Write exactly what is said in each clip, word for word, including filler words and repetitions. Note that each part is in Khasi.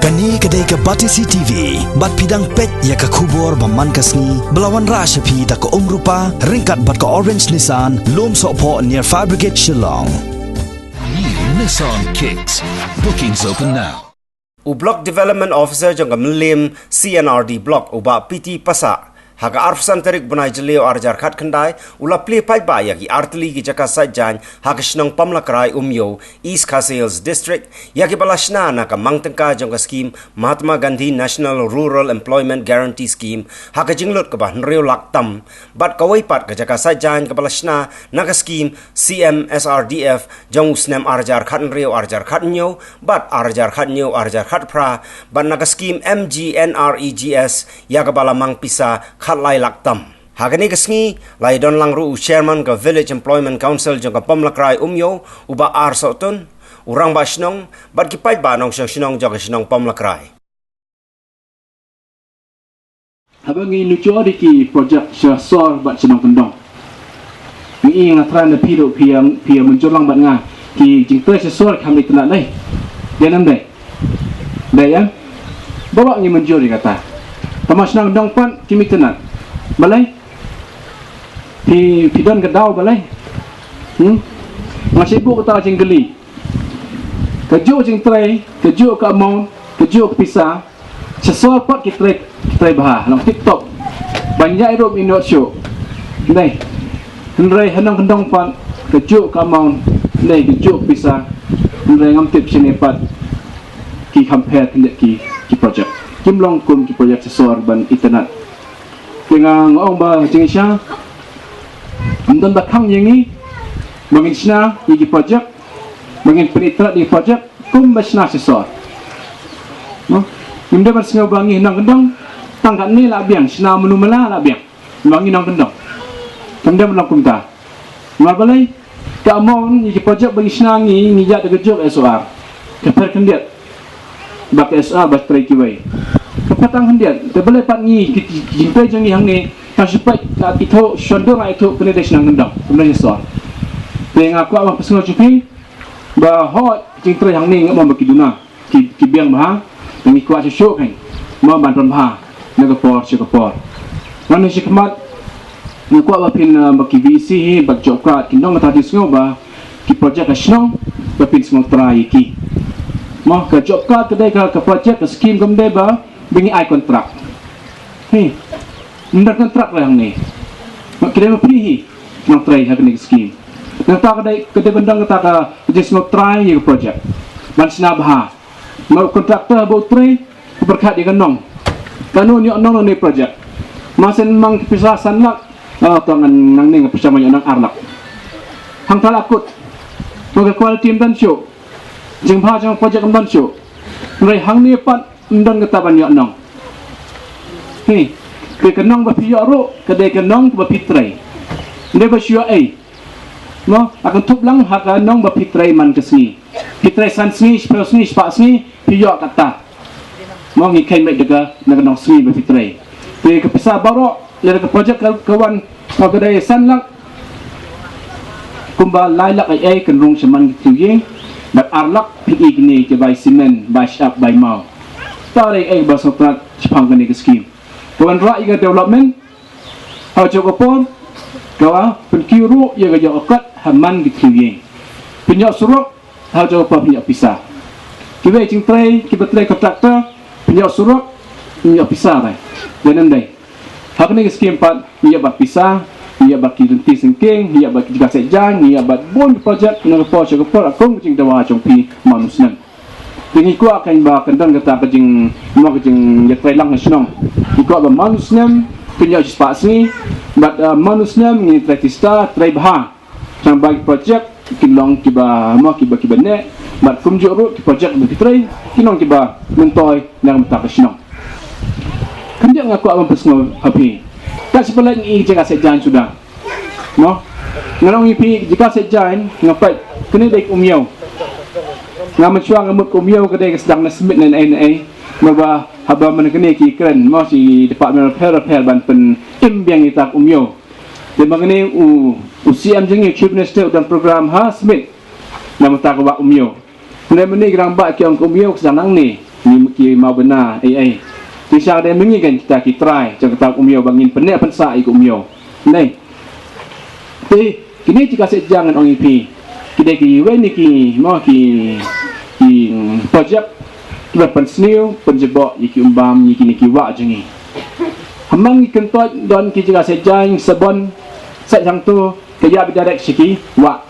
Kane ka dei ka Batesi T V, bad phi dang peit ïa ka khubor ba man ka sngi, ba la wanrah sha phi da ka Umrupa, ryngkat bad ka Orange Nissan, Lumsohphoh near Fire Brigade Shillong. New Nissan Kicks. Bookings open now. U Block Development Officer jong ka Mylliem C and R D Block, u Bah P T Passah, ha ka arphew san tarik bnai Jylliew arhajar khatkhyndai, u la plie paidbah ïa ki artylli ki jaka saitjaiñ ha ka shnong Pamlakrai Umiew, East Khasi Hills District, ïa kiba la shna na ka mang tyngka jong ka skhim Mahatma Gandhi National Rural Employment Guarantee Scheme, ha ka jinglut kaba hynriew lak tam, bad kawei pat ka jaka saitjaiñ kaba la shna na ka skhim C M S R D F jong u snem arhajar khathynriew arhajar khathynñiew bad arhajar khathynñiew arhajar khatphra, bad na ka skhim M G N R E G S, ïa kaba la mang pisa khatlai lak tam. Ha kane ka sngi, la ïadon lang ruh u Chairman ka Village Employment Council jong ka Pamlakrai Umiew, u Bah R Sohtun, u Rangbah Shnong, bad ki paidbah nongshong shnong jong ka shnong Pamlakrai. Haba ngi nujor ïa ki projek sha sor bad sha nongkyndong, ngi ïa nga thrang na phi ruh phi ïa, phi ïa mynjur lang bad nga, ki jingtrei sha sor kam itynnad lei. Ïa, nam dei? Dei, ïa? Ba wat ngi mynjur ïa kata. Tangba sha nongkyndong pat kim itynnad. Balei? Phi, phi don ka daw balei? Hmm? Nga shu buh kata ka jingkylli. Kajuh jingtrei, kajuh ka amount, kajuh ka pisa, sha sor pat ki trei, ki trei bha, long tip top. Ban ïaid ruh ym nud shuh. Dei. Hynrei ha nongkyndong pat, kajuh ka amount, dei, kajuh ka pisa. Hynrei ngam tip shane pat ki compare khyndiat ki, ki projek. Kim long kum ki projek sha sor ban itynnad. Te nga, nga ong ba jingshisha, ym don ba khang ïa ngi ba ngin shna ïa ki projek, ba ngin pynitynnad ïa ki projek kum ba shna sha sor. No? Ngim dei ban sngew ba ngi nongkyndong, tang katne la biang, shna mynno mynno la biang. Ba ngi nongkyndong. Kam dei ban long kumta. Namar balei, ka amount ïa ki projek ba ngi shna ngi, ngi ïaid da kajuh S O R. Ka pher khyndiat bad ka S O R ba trei kiwei. Ka pher tang khyndiat. Te balei pat ngi ki, ki, ki jingtrei jong ngi hangne tang shu peit, la ithuh, shon dur la ithuh, kane dei sha nongkyndong, kane dei sha sor. Te nga kwah ban pynsngew sha phi ba hooid, ki jingtrei hangne ngam ong ba ki duna, ki, ki biang bha, te ngi kwah shuh shuh kein, mo, ban pynbha na ka por sha ka por. Ngan ong sha khmat, nga kwah ba phin, uh, ba ki V E C hi, ba job card, kin don kata jingsngew ba ki projek ka shnong, ba phin sngew trai ïa ki. Mo, ka job card ka dei ka, ka projek, ka skhim, kam dei ba, ba ngi ai kontrak. Hi. Ym don kontrak ruh hangne. Mo, ki dei ma phi hi, nongtrei ha kane ka skhim. Nangta ka dei, ka dei ban don kata ka jingsngew trai ïa ka projek. Ban shna bha. Mo, u kontraktor haba u trei, u pyrkhat ïa ka nong. Katno un ïoh nong na kane ka projek. Mar shen mang ki pisa san lak, ah, to ngan nangne nga pyrshang ban ïoh nong ar lak. Hangta la kut. Mo, ka quality ym don shuh. Jingbha jong ka projek ym don shuh. Hynrei hangne pat ym don kata ban ïoh nong. Hi, te ka nong ba phi ïoh ruh, ka dei ka nong ba phi trei. Ym dei ba shu ïoh ei. Mo, la kynthup lang ha ka nong ba phi trei man ka sngi. Phi trei san sngi, shiphew sngi, shispah sngi, phi ïoh kata. Mo, ngi kheiñ beit da ka, na ka nong sngi ba phi trei. Te ka pisa baroh, lada ka projek ka, ka wan, mo, ka dei san lak, kumba lai lak ei ei kan rung shaman ki tiew ïing, bad ar lak phi i kine ki bai cement, bai shyiap, bai maw. Tang ei ei ba sngewtynnat shaphang kane ka skhim. Ka wanrah ïa ka development ha ka juh ka por, ka wa pynkiew ruh ïa ka ïoh ka kot ha man ki tiew ïing. Pynïoh surok ha ka juh ka por, pynïoh pisa. Kiwei jingtrei, kiba trei kontraktor, pynïoh surok, pynïoh pisa, bai. Ïa, nam dei? Ha kane ka skhim pat, ngi ïoh bad pisa, ngi ïoh bad ki lynti syngkien, ngi ïoh bad ki jaka sait jaiñ, ngi ïoh bad bun ki projek, na ka por sha ka por, ha kum ka jingdawa jong phi man u snem. Te ngi kwah kein ba kan don kata ka jing, mo, ka jingïatreilang ha shnong. Ngi kwah ba man u snem, pynïoh shispah sngi, bad, uh, man u snem, ngi trei tista, trei bha. Tang ba ki projek, kin long kiba, mo, kiba, kiba neh, bad kumjuh ruh ki projek ba ki trei, kin long kiba myntoi na ka bynta ka shnong. Khyndiat nga kwah ban pynsngew ha phi. Kat shaba leit ngi ïa ka jaka sait jaiñ suda. Mo? Nga ong ïa phi, jaka sait jaiñ, nga peit, kane dei ka Umiew. Nga mynshuwa nga mut ka Umiew ka dei ka sdang na Smit ne ei ne ei. Namar ba haba man kane ki kren, mo, shi department bapher bapher ban pynïaid biang ïa ka Umiew. Te mynne u, u C M jong ngi, Chief Minister, u don program ha Smit. Na ka bynta ka wah Umiew. Mynne mynne ki rangbah ki ong ka Umiew ka sdang nangne. Ngi ki mawbynna ei ei. Te sha dei myngi kan kita ki trai jong kata ka umïew ba ngin pynneh pynsah ïa ka umïew. Nei. Te kine ki jaka siat jaiñ ngan ong ïa phi, ki dei kiwei na ki, mo, ki, ki, mm, project kiba pynsniew pynjaboh ïa ki umbam ïa kine ki wah jong ngi. Haba ngi kyntoit don ki jaka siat jaiñ, sabon, sait hangto, ka ïa ba direct sha ki wah.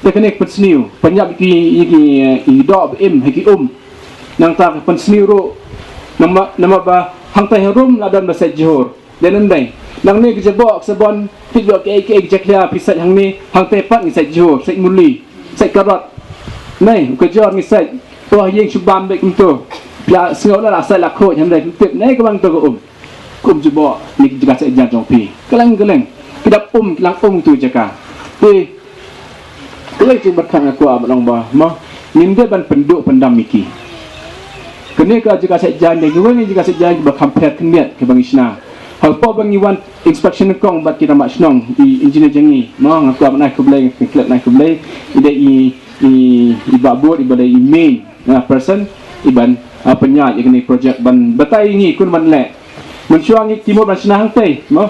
Te kane ka pynsniew pynïap ïa ki, ïa ki, eh, ïa ki doh ba im ha ki um. Nangta ka pynsniew ruh namar, namar ba hangtai harum la don ba sait jhur. Dei nangdei. Nangne ka jaboh ka sabon, phi ïoh kaei kaei ka jakhlia phi sait hangne, hangtai pat ngi sait jhur, sait muli, sait karot. Nei, u kajor ngi sait. Oh, ïing shu bam beit kumto. Phi la sngew la, la sait la khuid, hynrei phim tip. Nei, ka bang to ka um. Ka um jaboh, ni ki jaka siat jaiñ jong phi. Kylleng kylleng. Ki dap um, ki lang um tu jaka. Te Kawei ka jingbatai nga kwah ban ong ba, mo, ngim dei ban pynduh pyndam ïa ki. Kane ka jaka siat jaiñ, dei kawei na ki jaka siat jaiñ kiba kham pher khyndiat kiba ngi shna. Hapoh ba ngi wan inspection nyngkong bad ki rangbah shnong, i engineer jong ngi, mo, nga kwah ban ai khublei, nga klet ai khublei, i dei i, i, i Bah Bud, iba dei i main, ah, person, iban, ah, pynïaid ïa kane ka project ban batai ïa ngi kumno ban leh. Mynshuwa ngi ki mut ban shna hangtei, mo.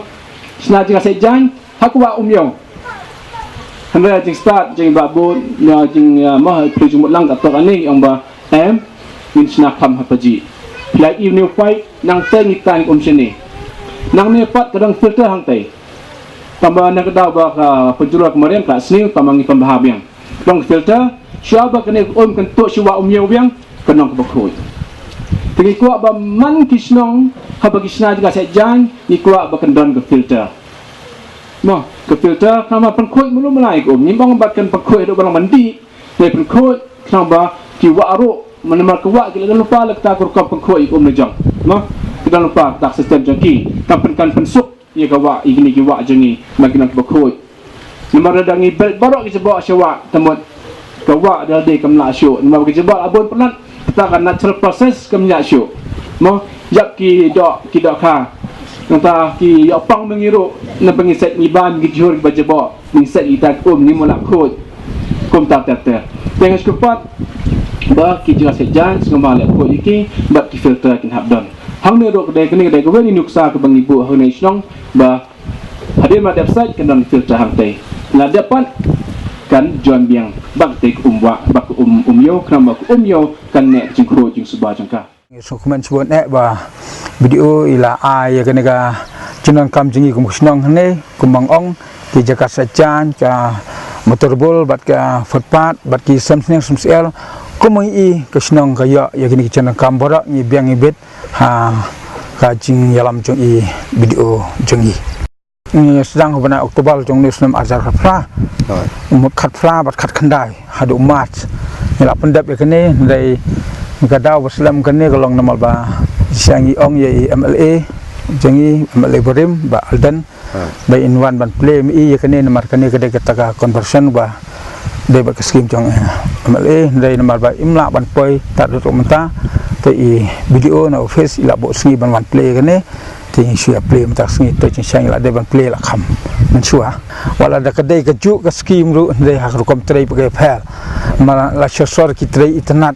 Shna jaka siat jaiñ, ha ka wah Umïew. Hynrei jingstad jong i Bah Bud, ïa jing, ïa, mo, ha phi jingmut lang katto katne, ong ba, em, ngin shna kham ha Pajih. Phi la ïohi une u paip, nangtei ngi tang um shane. Nangne pat ka dang filter hangtei. Tangba na ka daw ba ka pynjulor ka mariang ka sniew, tangba ngi pynbha biang. Dang filter, shuwa ba kane ka um kan tuh sha wah Umïew biang, kan long kaba khuid. Te ngi kwah ba man ki shnong, haba ki shna jaka siat jaiñ, ngi kwah ba kan don ka filter. Mo, ka filter, khnang ba pynkhuid mulu mala ïa ka um. Ngim ong ba kan pynkhuid haduh ba long ban dih, ngi pynkhuid, khnang ba ki wah ruh, namar ka wah ki la don lypa la kata ka rukom pynkhuid ïa ka um la jong. Mo, ki don lypa kata ka system jong ki, kan pyn, kan pynsuk ïa ka wah, ïa kine ki wah jong ngi, ba kin long kiba khuid. Namar lada ngi belt baroh ki jaboh sha wah, te mut ka wah da lade kam lah shuh. Namar ka jaboh la bun palat, kata ka natural process kam lah shuh. Mo, ïap ki doh, ki dohkha. Nangta ki ïoh pang ma ngi ruh, namar ngi sait ngi bam ki jhur kiba jaboh, ngi sait ïa kita ki um, ngim lah khuid. Kumta ter ter. Te nga sngewbha ba ki jaka siat jaiñ sngewbha leh khuid ïa ki, bad ki filter kin hap don. Hangne ruh ka dei, kane ka dei kawei na ki nuksa kaba ngi buh hangne shnong ba hadien ba dep sait kan don filter hangtei. La dep pat kan join biang bad katei ka um wah, bad ka um Umïew, khnang ba ka Umïew kan neh ka jingkhuid jingsuba jong ka. Ngi sngewkmen shibun eh ba B D O i la ai ïa kane ka jingdonkam jong ngi kum ka shnong hangne, kumba nga ong, ki jaka siat jaiñ, ka motor bul bad ka footpath bad ki sem sniang sem syiar. Kumba ngi i ka shnong ka ïoh ïa kine ki jingdonkam baroh, ngi biang ngi bit ha ka jingïalam jong i B D O jong ngi. Ngi sdang ha u bnai October jong une u snem arhajar khatphra. Hooid. Mut khatphra bad khatkhyndai haduh March. Ngi la pyndep ïa kane, hynrei ka daw ba slem kane ka long namar ba sha ngi ong ïa i M L A jong ngi, M L A barim, Bah Alden. Hooid. Ba in wan ban plie ma i ïa kane namar kane ka dei kata ka conversion ba dei bad ka skim jong, eh, M L A, hynrei namar ba im lah ban poi tad haduh mynta, te i B D O na office i la buh sngi ban wan plie ïa kane. Te ngi shu ïa plie mynta ka sngi, te jingshisha ngi la dei ban plie la kham mynshuwa. Wat la da ka dei kajuh ka skim ruh, hynrei ha ka rukom trei pat ka ïapher. Ma la sha sor ki trei itynnad,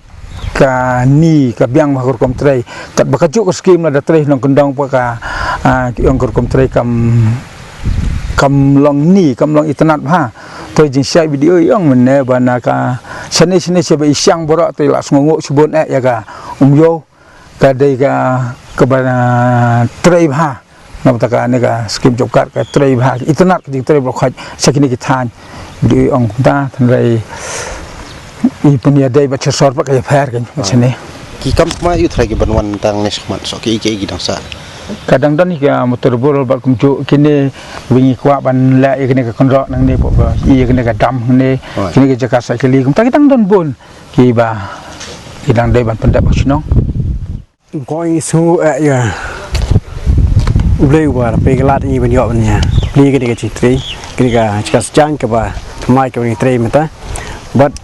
kane ka biang bha ka rukom trei. Katba kajuh ka skim la da trei nongkyndong pat ka, ah, ki ong ka rukom trei kam, kam long ni, kam long itynnad bha. Te jingshisha i B D O i ong mynne ba na ka shane shane shaba i shang baroh te la sngewnguh shibun eh ïa ka Umïew. Ka dei ka, kaba, ah, trei bha. Namar kata kane ka skim job card ka trei bha, itynnad ka jingtrei baroh khoit sha kine ki thaiñ. Dei ong kumta, hynrei i pynïadei bad sha sor pat ka ïapher kein, bad shane. Ki kam khmat ïa u trai kiban wan tang ne shakhmat, soh kiei kiei ki dang sah. Ka dang don ïa ka motor bul bad kumjuh kine, ba ngi kwah ban leh ïa kine ka kynroh nangne, ba ïa kine ka dam nangne, kine ka jaka sah kali, kumta ki dang don bun. Kiba ki dang dei ban pyndep ha shnong. Ko ngi sngew eh ïa U Blei uba la pynkylla ïa ngi ban ïoh ban ïa plie kane ka jingtrei, kane ka jaka siat jaiñ kaba thymmai kaba ngi trei mynta. Bad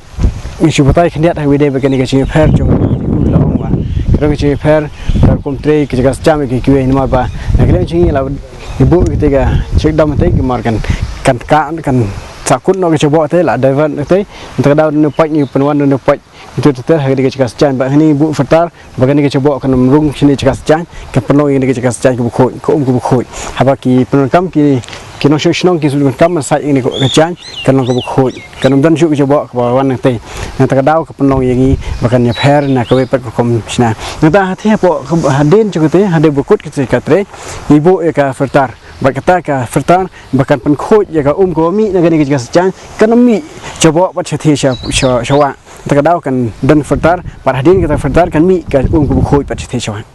ngi shu batai khyndiat ha kaba ïadei bad kane ka jingïapher jong ngi, la ong ba ka dei ka jingïapher ka rukom trei ka jaka siat jaiñ ki kiwei, namar ba na ka liang jong ngi la ngi buh kata ka check dam te ki mar kan, kan ka kan sahkut noh ka jaboh te, la divert noh te. Nangta ka daw don u paip, ngi pynwan don u paip. Itu ter ter ha kane ka jaka sijaiñ, bad hangne ngi buh filter ba kane ka jaboh kan ym rung shane ka jaka sijaiñ, kan pynlong ïa kane ka jaka sijaiñ kaba khuid, ka um kaba khuid. Haba ki pyndonkam, ki, ki nongshong shnong ki shu donkam ban sait ïa kane ka jaiñ, kan long kaba khuid. Kan ym don shuh ka jaboh kaba wan nangte. Nangta ka daw ka pynlong ïa ngi ba kan ïapher na kawei pat ka rukom shna. Nangta hangtei hapoh, hadien jong kata, hadien ba kut kata ka trai, ngi buh ïa ka filter. Bad kata ka filter ba kan pynkhuid ïa ka um kaba mih na kane ka jaka sijaiñ, kan ym mih jaboh pat shathie sha, sha, sha wah. Nangta ka daw kan don filter, bad hadien kata filter kan mih ka um kaba khuid pat shathie sha wah.